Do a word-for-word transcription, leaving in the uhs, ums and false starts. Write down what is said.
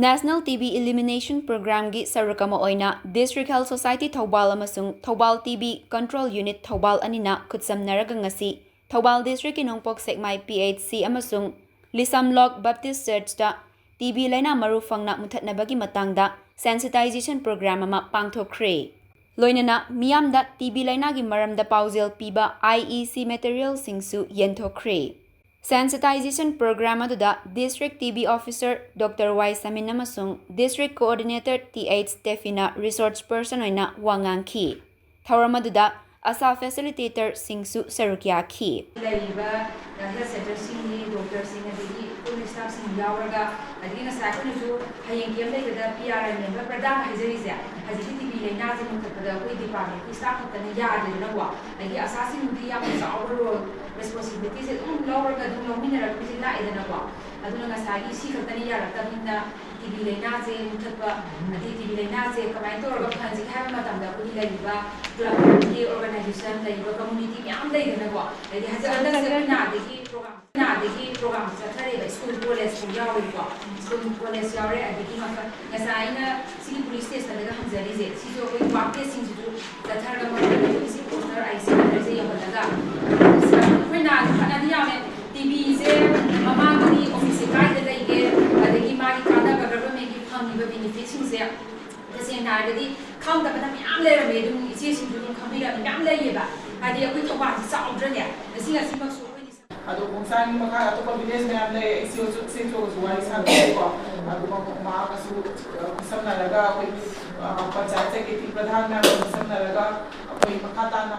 National T B Elimination Programꯒꯤ ꯁꯔꯨꯛ ꯑꯃ ꯑꯣꯏꯅ District Health Society ꯊꯧꯕꯥꯜ ꯑꯃꯁꯨꯡ Thoubal T B Control Unit Thoubal ꯑꯅꯤꯅ ꯈꯨꯠꯁꯝꯅꯔꯒ ꯉꯁꯤ ꯊꯧꯕꯥꯜ Districtꯀꯤ ꯅꯣꯡꯄꯣꯛ ꯁꯦꯛꯃꯥꯏ P H C ꯑꯃꯁꯨꯡ ꯂꯤꯁꯝꯂꯣꯛ Baptist Churchꯇ T B ꯂꯥꯏꯅꯥ ꯃꯔꯨ ꯐꯪꯅ ꯃꯨꯊꯠꯅꯕꯒꯤ ꯃꯇꯥꯡꯗ sensitization program ꯑꯃ ꯄꯥꯡꯊꯣꯛꯈ꯭ꯔꯦ꯫ ꯂꯣꯏꯅꯅ ꯃꯤꯌꯥꯝꯗ T B ꯂꯥꯏꯅꯥꯒꯤ ꯃꯔꯝꯗ ꯄꯥꯎꯖꯦꯜ ꯄꯤꯕ I E C materialꯁꯤꯡꯁꯨ ꯌꯦꯟꯊꯣꯛꯈ꯭ꯔꯦ꯫ Sensitization program ꯑꯗꯨꯗ District T B Officer Doctor Y ꯁꯃꯤꯟ ꯑꯃꯁꯨꯡ District Coordinator Th Stefina resource person ꯑꯣꯏꯅ ꯋꯥ ꯉꯥꯡꯈꯤ꯫ ꯊꯧꯔꯝ ꯑꯗꯨꯗ ASHA facilitatorꯁꯤꯡꯁꯨ ꯁꯔꯨꯛ ꯌꯥꯈꯤ꯫ ꯂꯩꯔꯤꯕ health centerꯁꯤꯡꯒꯤ doctorꯁꯤꯡ ꯑꯗꯒꯤ ꯑꯩꯈꯣꯏꯒꯤ staffꯁꯤꯡ ꯌꯥꯎꯔꯒ, ꯑꯗꯒꯤ ꯉꯁꯥꯏ ꯑꯩꯈꯣꯏꯅꯁꯨ ꯍꯌꯦꯡ camp ꯂꯩꯕꯗ P R I member ꯄ꯭ꯔꯙꯥꯟ ꯍꯥꯏꯖꯔꯤꯁꯦ, ꯍꯧꯖꯤꯛꯀꯤ T B ꯂꯥꯏꯅꯥꯁꯦ ꯃꯨꯊꯠꯄꯗ ꯑꯩꯈꯣꯏ departmentꯀꯤ staff ꯈꯛꯇꯅ ꯌꯥꯗꯦꯗꯅꯀꯣ꯫ ꯑꯗꯒꯤ ASHAꯁꯤꯡꯗꯨꯗꯤ ꯌꯥꯝꯅ ꯆꯥꯎꯕ role, responsibilityꯁꯦ ꯑꯗꯨꯝ ꯂꯧꯔꯒ ꯑꯗꯨꯝ ꯂꯧꯃꯤꯟꯅꯔꯛꯄꯁꯦ ꯂꯥꯛꯑꯦꯗꯅꯀꯣ꯫ ꯑꯗꯨꯅ ꯉꯁꯥꯏꯒꯤ ꯁꯤ ꯈꯛꯇꯅ ꯌꯥꯔꯛꯇꯕꯅꯤꯅ T B ꯂꯥꯏꯅꯥꯁꯦ ꯃꯨꯊꯠꯄ, ꯑꯗꯩ T B ꯂꯥꯏꯅꯥꯁꯦ ꯀꯃꯥꯏꯅ ꯇꯧꯔꯒ ꯐꯍꯟꯁꯤꯒꯦ ꯍꯥꯏꯕ ꯃꯇꯝꯗ ꯑꯩꯈꯣꯏꯒꯤ ꯂꯩꯔꯤꯕ clubꯀꯤ organization, ꯂꯩꯔꯤꯕ community ꯃꯌꯥꯝ ꯂꯩꯗꯅꯀꯣ꯫ ꯑꯗꯩ ꯍꯟꯗꯛ ꯍꯟꯗꯛꯁꯦ ꯑꯩꯈꯣꯏ ꯅꯥꯗꯒꯤ program, ꯅꯥꯗꯒꯤ program ꯆꯠꯊꯔꯦꯕ, school college ꯐꯥꯎ ꯌꯥꯎꯔꯦꯕꯀꯣ꯫ School college ꯌꯥꯎꯔꯦ, ꯑꯗꯒꯤ ꯃꯈꯜ ꯉꯁꯥꯏ ꯑꯩꯅ ꯁꯤꯒꯤ police stationꯗꯒ ꯍꯪꯖꯔꯤꯁꯦ, ꯁꯤꯁꯨ ꯑꯩꯈꯣꯏ work stationꯁꯤꯡꯁꯤꯁꯨ ꯆꯠꯊꯔꯒ ꯃꯔꯨ ꯑꯣꯏꯅ ꯑꯩꯈꯣꯏꯒꯤ ꯁꯤ poster ꯑꯩ ꯁꯤ ꯌꯧꯍꯜꯂꯒ ꯑꯩꯈꯣꯏ ꯅꯥꯗ ꯐꯅꯗꯤ ꯌꯥꯝꯃꯦ꯫ T Bꯁꯦ ꯃꯃꯥꯡꯗꯗꯤ officeꯁꯦ ꯀꯥꯏꯗ ꯂꯩꯒꯦ, ꯑꯗꯒꯤ ꯃꯥꯒꯤ ꯀꯥꯟꯅꯕ, governmentꯀꯤ ꯐꯪꯉꯤꯕ benefitꯁꯤꯡꯁꯦ ꯇꯁꯦꯡꯅ ꯍꯥꯏꯔꯒꯗꯤ ꯈꯪꯗꯕꯅ ꯃꯌꯥꯝ ꯂꯩꯔꯝꯃꯦ꯫ ꯑꯗꯨꯝ ꯏꯆꯦꯁꯤꯡꯁꯨ ꯑꯗꯨꯝ ꯈꯪꯕꯤꯔꯝꯃꯤ ꯃꯌꯥꯝ ꯂꯩꯌꯦꯕ꯫ ꯍꯥꯏꯗꯤ ꯑꯩꯈꯣꯏ ꯊꯧꯕꯥꯜꯁꯦ ꯆꯥꯎꯗ꯭ꯔꯅꯦ? ꯉꯁꯤ ꯉꯁꯤꯃꯛꯁꯨ ꯑꯩꯈꯣꯏꯅ ꯑꯗꯣ ꯈꯣꯡꯁꯥꯡꯒꯤ ꯃꯈꯥꯗ ꯑꯇꯣꯞꯄ village ꯃꯌꯥꯝ ꯂꯩ꯫ ꯑꯩ ꯁꯤ ꯑꯣꯁꯨ, ꯁꯤ ꯑꯣꯁꯨ ꯋꯥꯔꯤ ꯁꯥꯟꯅꯩꯀꯣ꯫ ꯑꯗꯨꯒ ꯃꯍꯥꯛꯀꯁꯨ, ꯑ, ꯈꯨꯠꯁꯝꯅꯔꯒ ꯑꯩꯈꯣꯏꯒꯤ, ꯑ, ꯄꯟꯆꯥꯌꯠ secretary ꯄ꯭ꯔꯙꯥꯟ ꯃꯌꯥꯝꯒ ꯈꯨꯠꯁꯝꯅꯔꯒ ꯑꯩꯈꯣꯏ ꯃꯈꯥ ꯇꯥꯅ